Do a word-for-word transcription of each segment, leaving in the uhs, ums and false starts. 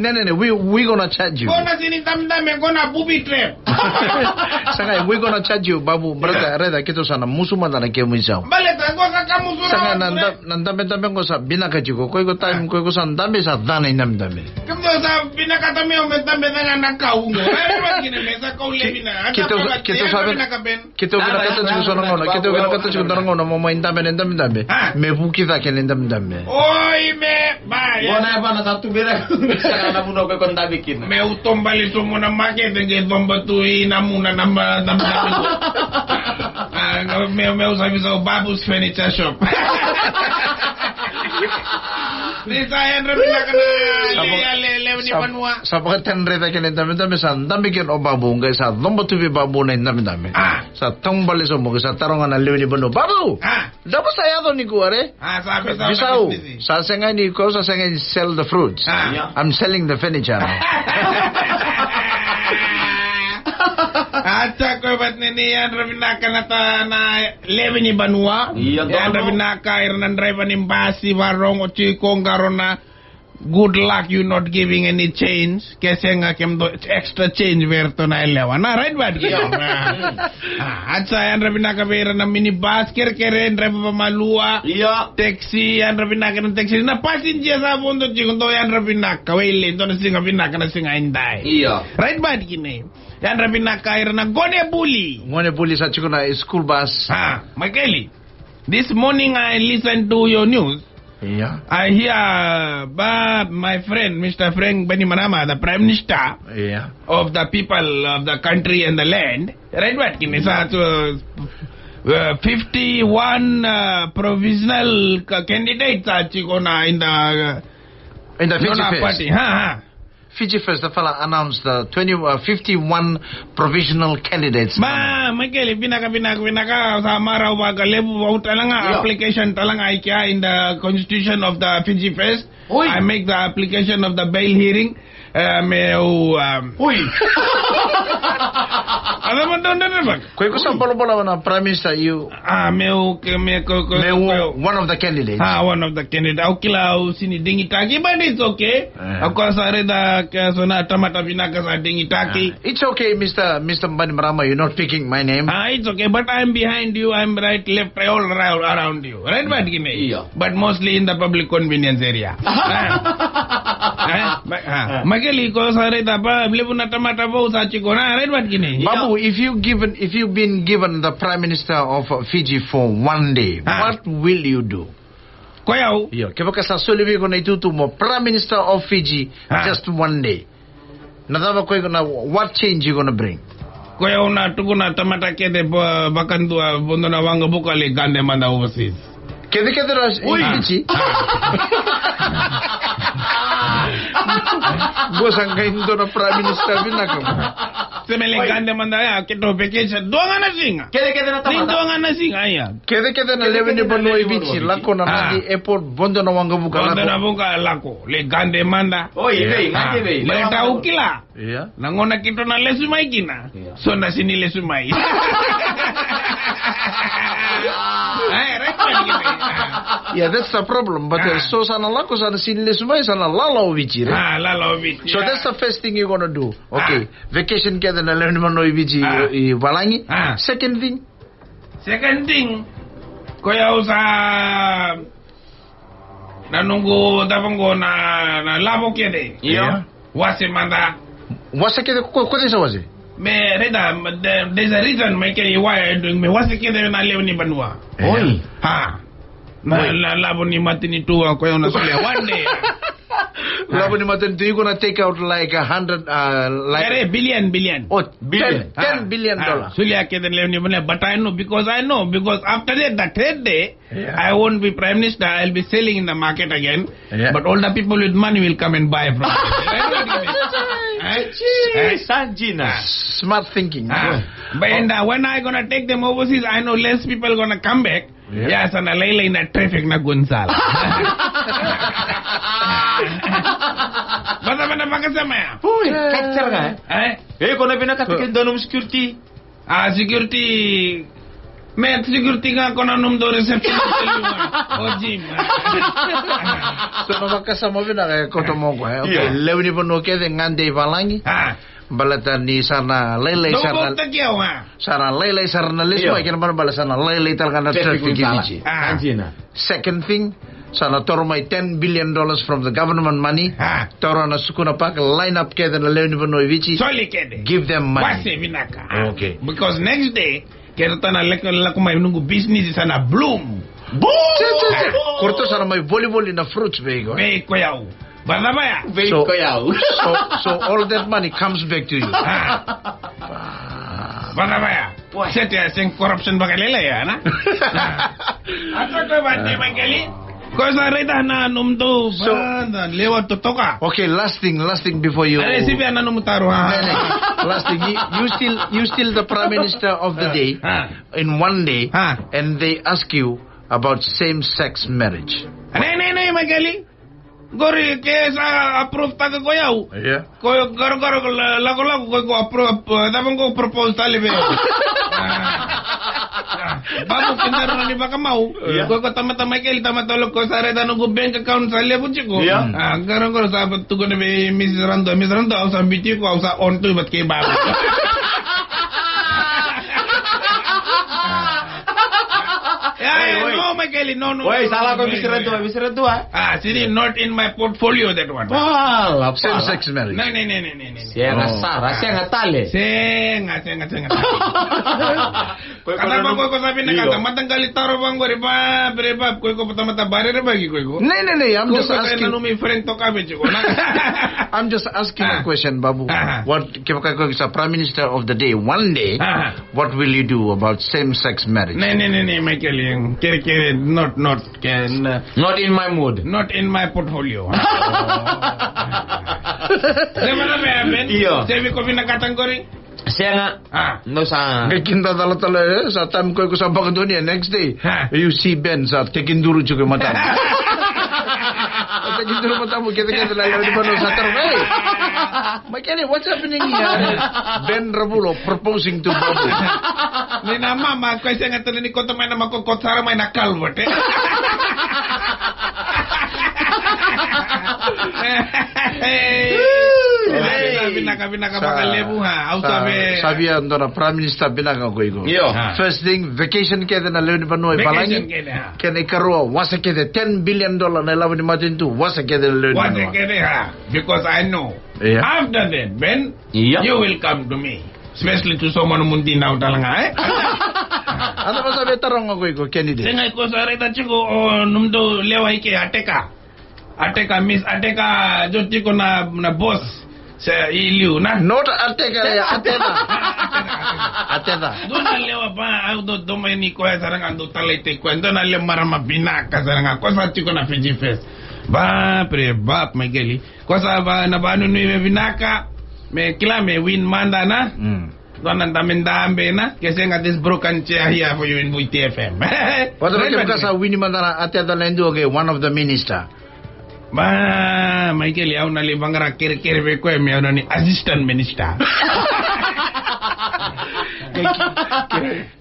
no, no, no, we, we gonna charge you. Qo na sini dabedabe, qo na booby trap. Sa qai, we gonna charge you, Babu, brother, raica, keitou sa na musu mada na kemu isau. Baleta, qo sa ka musu. Sa qai na, na dabedabe qo sa vinaka tiko. Ko iko time, ko iko sa dabe sa cana i dabedabe. Kemudou sa vinakata meu me dabe cake na kau qo. Raica, raica, kina me sa kau levi na. Keitou sa, keitou sa vinaka ben. Keitou vinakata tiko so na gauna, keitou vinakata tiko so na gauna mo mai dabe na dabedabe. Me vuki cake na dabedabe. Oi, me, ba, ya. Bona ya, ba, na sa tu bera. Sa na muna ko ko dabe kina. Meu tombali so muna makete qai tomba tu i na muna na ma, dabedabe. Ah, meu, meu sa visa o Babu's Furniture Shop. Ni sa yadra vinaka na le, le, lewe ni vanua. Sa vakatani raica kina dabedabe sa dabe kina o Babu, qai sa tomba tu vei Babu na dabedabe. Ah. Sa tombali so mo, sa taroga na lewe ni vanua. Babu! Ah. Dou sa yaco nikua, re? Ah, sa visa, visa, sa sega ni ko, sa sega ni sell the fruits. Ah. I'm selling the furniture now. Acha ko bat ni ni yadra vinaka na ta na lewe ni vanua. Yadra vinaka ira na driver ni basi, varogo tiko, qarauna. Good luck you not giving any change. Ke sega kemudou extra change vei iratou na yalewa. Na right, but ke. Ah, acha yadra vinaka vei ira na minibus, kerekere, driver vamalua. Taxi, yadra vinaka na taxi. Na passenger sa vodo tiko, dou yadra vinaka. Wele, dou na siga vinaka na siga edai. Right, but ke ni. Yadra vinaka ira na gone buli. Gone buli sa tiko na school bus. Ah, Michaeli. This morning I listened to your news. I hear, uh, ba, my friend, Mister Frank Bainimarama, the Prime Minister of the people of the country and the land. Right, what can you say to, uh, fifty-one, uh, provisional ca-, candidates are tiko na in the, uh, in the Fiji Fest. Party. Ha, ha. Fiji Fest, the fella announced the twenty, uh, fifty-one provisional candidates. Ma, Michaeli, vinaka, vinaka, vinaka, sa marau vakalevu, vau tale ga, application tale ga i kea in the constitution of the Fiji Fest. I make the application of the bail hearing. Uh, meu, um, Ko iko sa bolabola vua na Prime Minister, you. Ah, meu, ke, me, ko, ko, meu, one of the candidates. Ah, one of the candidates. Au kila au sini digitaki, but it's okay. Au kila sa raica ke so na tamata vinaka sa digitaki. It's okay, Mister, Mister Bainimarama, you're not picking my name. Ah, it's okay, but I'm behind you, I'm right, left, right, all around, around you. Right, but give me. But mostly in the public convenience area. Eh? Ma-, ah. Michaeli, ko sa raica pa, levu na tamata vou sa tiko na, right, but give me. Babu, if you given, if you've been given the Prime Minister of Fiji for one day, what will you do? Ko yau. Io, kevaka sa soli vei iko na itutu mo Prime Minister of Fiji, just one day. Na cava ko iko na, what change you gonna bring? Ko yau na tukuna tamata kece vakadua, vodo na waqavuka, lai gade mada overseas. Kece kece ra i Viti. Qo sa qai dua na Prime Minister vinaka. Se me lai gade mada ya, keitou vacation dua ga na siga. Kece kece na tamata. Ni dua ga na siga, aya. Kece kece na lewe ni vanua i Viti, lako na noda airport, vodo na waqavuka, lako. Vodo na waqavuka, lako. Lai gade mada. Oi, vei, gade vei. Baleta au kila. Na gauna keitou na lesu mai kina, so na sini lesu mai. Yeah, that's the problem. But, uh, so sa na lako, sa na sini lesu mai, sa na lala o Viti, right? Ah, lala o Viti. So that's the first thing you're gonna do. Okay. Vacation kece na lewe ni vanua i Viti, i valagi. Second thing. Second thing, ko yau sa na noqu cava qo na, na lavo kece. Io. Wase mada. Wase kece, ko, ko cei sa wase? Me raica, there, there's a reason, Michaeli, why I'm doing, me wase kece na lewe ni vanua. Oi. Ha. Na, na lavo ni matanitu ko yau na solia one day. Lavo ni matanitu, you gonna take out like a hundred, uh, like, billion, billion. Oh, billion. Ten, ten billion dollar. Solia kece na lewe ni vanua, but I know, because I know, because after that, the third day, I won't be Prime Minister, I'll be selling in the market again. But all the people with money will come and buy from me. Eh? Eh? Smart thinking. Ah. But, and, uh, when I gonna take them overseas, I know less people gonna come back. Ya sa na lailai na traffic na Gonzala. Mata mana maka sama ya. Ui, kati sara ga. Eh? Eh, ko na vinakata ke donu security. Ah, security. Met security ga ko na num do reception. O Jim. So na vakasama vinaka e koto moko, eh. Okay, lewe ni vanua kece gade i valagi. Ah. Baleta ni sa na lailai sara na, sa na lailai sara na lesu mai kena mana bala sa na lailai tale ga na traffic i Viti. Second thing, sa na toro mai ten billion dollars from the government money. Toro na Sukuna Park, line up kece na lewe ni vanua i Viti. Soli kece. Give them money. Wase vinaka. Okay. Because next day, kena tana lako mai nugu business sa na bloom. Boom! Koroto sa na mai volivoli na fruits vei iko. Vei ko yau. Vacava ya? Vei ko yau. So, so all that money comes back to you. Vacava ya? Sete ya, sega corruption vakalailai ya, na? Ata ko vate mai keli. Ko sa raica na nomudou, so, na lewa totoka. Okay, last thing, last thing before you. Are sivia na nomu taro, ha? Last thing, you, you still, you still the prime minister of the day in one day, and they ask you about same-sex marriage. Ne, ne, ne, mai keli. Qori ke sa approve taka ko yau. Ia. Ko garogaro, lakolako, ko, ko approve, cava ko propose tale vei. Babu, ke daru na ni vakamau. Ia. Ko, ko tamata mai keli, tamata lo, ko sa raica noqu bank account sa levu tiko. Ia. Garogaro sa tukuna vei Missus Randua, Missus Randua, au sa biuti iko, au sa on tu vata kei babu. Ia, no, mai keli, no, no. Oi, sa lako Missus Randua, Missus Randua. Ah, sini, not in my portfolio, that one. Same-sex marriage. Ne, ne, ne, ne, ne. Sega sara, sega tale. Sega, sega, sega tale. Ko, ko, ko, ko sa vinakata, mataqali taro vaqori, ba, bre, ba, ko, ko, tamata barere vaqi, ko, ko. Ne, ne, ne, I'm just asking. Ko, ko, na nomu friend toka vei tiko, na. I'm just asking a question, Babu. What, kevaka ko sa Prime Minister of the day, one day, what will you do about same-sex marriage? Ne, ne, ne, ne, mai keli, kere, kere, not, not, can, uh, not in my mood. Not in my portfolio. Sema na me, Ben. Io. Sevi ko vinakata qori? Sega. Ah. No sa. Qai kidacala tale, eh, sa time ko iko sa vakadonui, next day. Ha. You see Ben sa tekiduru tiko e matamu. Tekiduru matamu, kece, kece, la, la, la, sa taro, hey. Mai keli, what's happening here? Ben Ravulo proposing to Babu. Ni na mama, ko sega tale ni koto mai na mako, koto sara mai na culvert, eh. Hey. Hey. Vinaka, vinaka vakalevu, ha. Au sa, sa via dua na Prime Minister vinaka ko iko. Io. Ha. First thing, vacation kece na lewe ni vanua i valagi. Vacation kece, ha. Kena ikarua, wasa kece, ten billion dollar na ilavo ni matanitu, wasa kece na lewe ni vanua. Wasa kece, ha. Because I know. Ia. After that, Ben, ia, you will come to me. Especially to someone mundina au tale ga, eh? Ata vasa vetaroga ko iko, candidate. Sega, ko sa raica tiko o nomudou lewa i ke, Ateka. Ateka, Miss Ateka, jo tiko na, na boss. Se i liu, na? Not Ateka, ya, Ateta. Ateta. Dua na lewa ba, au dau domani koya sara ga, dau talaitaki koya. Dua na lewa marama vinaka sara ga. Ko sa tiko na Fiji Fest. Ba, pre, ba, mai keli. Ko sa va, na vanunui me vinaka. Me kila me win mada na. Mm. Dua na dabedabe na. Ke sega this broken chair here for you in Viti F M. Vata vei kevaka sa wini mada na Ateta Ledu, okay, one of the minister. Ba, mai keli, au na lai vaqara kerekere vei koya me au na ni assistant minister.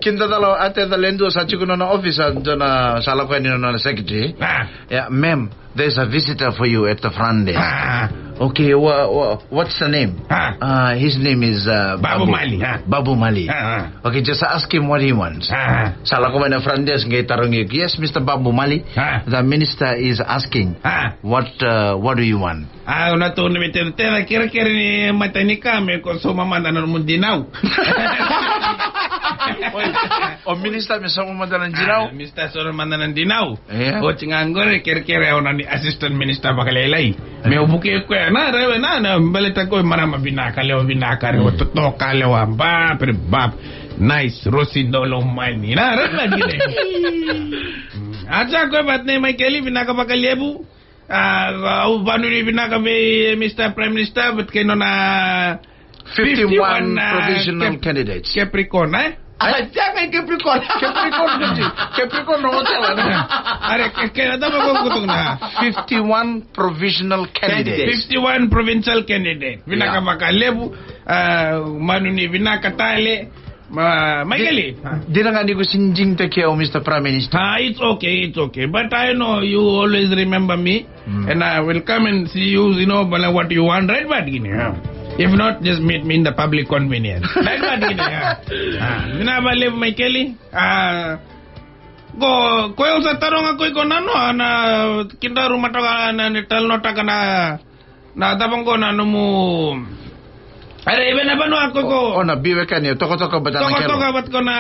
Kidacala o Ateta Ledu sa tiko na nona office, dua na sa lako yani na nona secretary. Ah. Yeah, ma'am, there's a visitor for you at the front desk. Ah. Okay, wha-, wha-, what's the name? Ah. Uh, his name is, uh, Babu Babu. Mali, ah. Babu Mali. Ah, ah. Okay, just ask him what he wants. Ah, ah. Sa lako mai na front desk, qai tarogi, "Yes, Mister Babu Mali. Ah. The minister is asking, ah, what, uh, what do you want?" Ah, au na tukuna me tena, tena kerekere ni matanika me ko sauma mada na nomu dinau. O minister me sauma mada na dinau? Ah, minister sauma mada na dinau. Ia. Oti ga qori, kerekere au na ni assistant minister vakalailai. Ia. Meu vukei koya, na, raica, na, na, baleta koya marama vinaka, lewa vinaka, lewa totoka, lewa ba, pre ba. Nice, Rosi Dolomani. Na, raica, kina. Acha koya, but ne mai keli, vinaka vakalevu. Ah, au vanuni vinaka vei Mister Prime Minister, but kei nona fifty-one, fifty-one, ah, provisional candidates. Capricorn, eh? Ai, tiaga i Capricorn. Capricorn, Capricorn, Capricorn, no hotel, ne? Are, ke, ke, na tama ko kutuk na. Fifty-one provisional candidates. Fifty-one provincial candidate. Vinaka vakalevu, ah, manu ni vinaka tale. Ma, Michael. Di-, dina ga ni ko sinjinta ke o Mister Prime Minister. Ah, it's okay, it's okay. But I know you always remember me. Mm. And I will come and see you, you know, but what you want, right, but gini, yeah. If not, just meet me in the public convenience. Right, but gini, yeah. Ah, vinaka vakalevu, Michael. Ah, ko, ko eu sa taroga ko iko na no, na kidaru matoka na ni talanoataka na, na tava qo na nomu. Are, ive na vanua ko iko. O, o na biwe kani, tokatoka bata na kelo. Tokatoka bata ko na.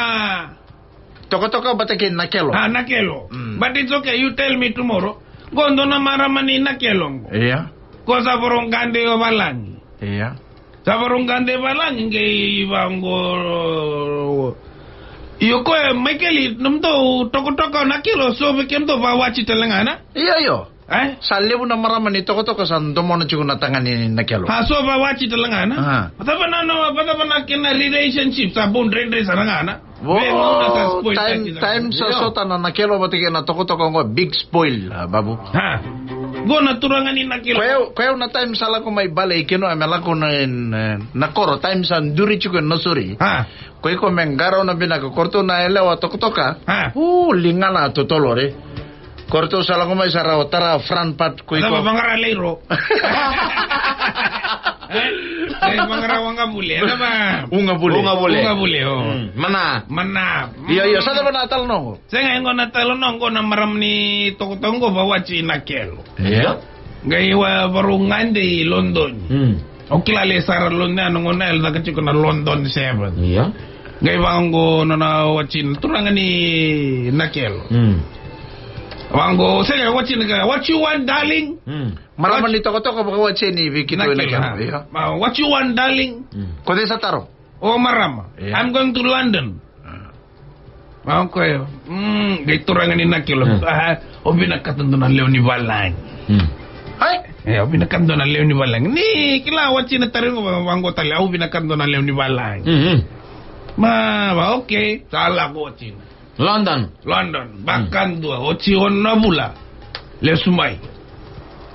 Tokatoka bata kei Nakelo. Ah, Nakelo. Mm. But it's okay, you tell me tomorrow. Qo dua na marama ni Nakelo qo. Ia. Ko sa voro gade o valagi. Ia. Sa voro gade valagi qei vaqo. Io koya, Michael, nomudou tokatoka Nakelo, so vei kemudou vawatch tale ga na? Io, io. Eh? Sa levu na marama ni tokatoka sa domona tiko na tagane ni Nakelo. Ha, so vawatch tale ga na? Ah. Vacava na, no, vacava na kena relationship sa bau dredre sara ga na? Vo, vei gauna sa spoil time, taki sara. Time sa sota na Nakelo vata kei na tokatoka qo, big spoil, ah, babu. Ha. Qo na turaga ni Nakelo. Ko eu, ko eu na time sa lako mai bale i keno, me lako na, na, na koro, time sa duri tiko na sori. Ha. Ko iko me qarauna vinaka, ko ratou na yalewa tokatoka. Ha. U, ligana totolo re. Ko ratou sa lako mai sara o tara front part ko iko. Cava vaqara leiro? Eh? Eh, vaqara waqavule, cava? Ugavule. Ugavule. Ugavule, o. Mm. Mana. Mana. Io, io, sa cava na talanoa qo? Sega, qo na talanoa qo na marama ni tokatoka qo vawatch i Nakelo. Ia. Qai wa varau gade i London. Mm. Au kila le sara London, na gauna e caka tiko na London Sevens. Ia. Qai vaqo nona watch i na turaga ni Nakelo. Mm. Vaqo, sega, watch i na ka, "What you want, darling?" Mm. Marama ni tokatoka vakawatch i ni vei keitou i Nakelo. Nakelo, ha. Ia. Ma, "What you want, darling?" Mm. Ko cei sa taro? O marama. Ia. "I'm going to London." Ah. Vaqo koya. Mm, qai turaga ni Nakelo. Mm. Ah, au vinakata dua na lewe ni valagi. Mm. Ai? E, au vinakata dua na lewe ni valagi. Ni kila watch i na taro qo, vaqo tale, au vinakata dua na lewe ni valagi. Mm, mm. Ma, va, okay. Sa lako watch i na. London. London. Mm. Vakadua, oti ono na vula. Lesu mai.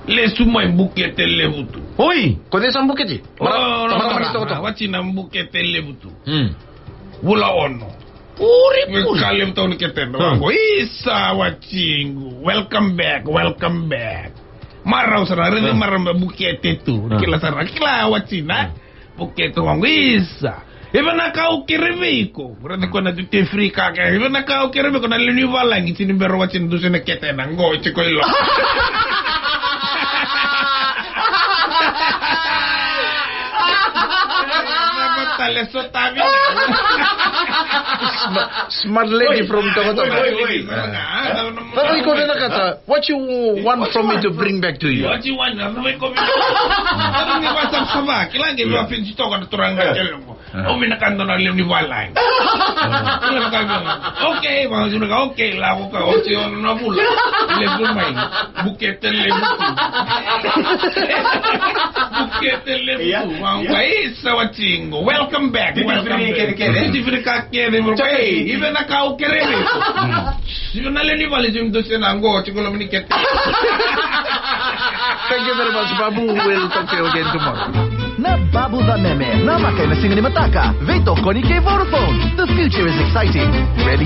Lesu mai, bukete levu tu. Oi! Ko cei sa bukete? O, mara-, no, marama ni tokatoka. Watch i na bukete levu tu. Mm. Vula ono. Puri, puri. Ka levu tau ni ketena. Hmm. Vaqo, "Isa, watch i qo. Welcome back, welcome back." Marau sara, raica, hmm, marama bukete tu. Hmm. Kila sara, kila watch i na. Hmm. Bukete, vaqo, "Isa. E vinaka au kere vei iko." Raica ko na duty free ka ke. "E vinaka au kere vei iko na lewe ni valagi, sega ni bera watch i na dusia na ketena. Qo, tiko i lo." Tale so tavi. Sma-, smart lady from Tokotoka. Oi, oi, oi. Ah, ah, no, no, no. Vaqo iko vinakata, what you want from me to bring back to you? What you want? Vaqo iko vinakata. Vaqo ni vasa sava, kila qai, yeah, vapinji toka na turaga, yeah, kele mo. Ah. Au vinakata dua na lewe ni valagi. Ah. Kila ka, okay, vaqo, okay, lako ka, oti ono na vula. Lesu mai. Bukete levu tu. Bukete levu tu. Ia, vaqo, ia. Isa, watch i qo. Welcome back. Duty free, welcome back. Kere, kere. Duty free ka kere, bro. Hey, e vinaka au kere vei iko. Mm. Sega na lewe ni vale, sega ni dusia na qo, tiko loma ni ketena. Thank you very much, Babu. We'll talk to you again tomorrow. Na Babu Vameme, namaka ena siga ni mataka. Veitokoni kei Vodafone. The future is exciting. Ready?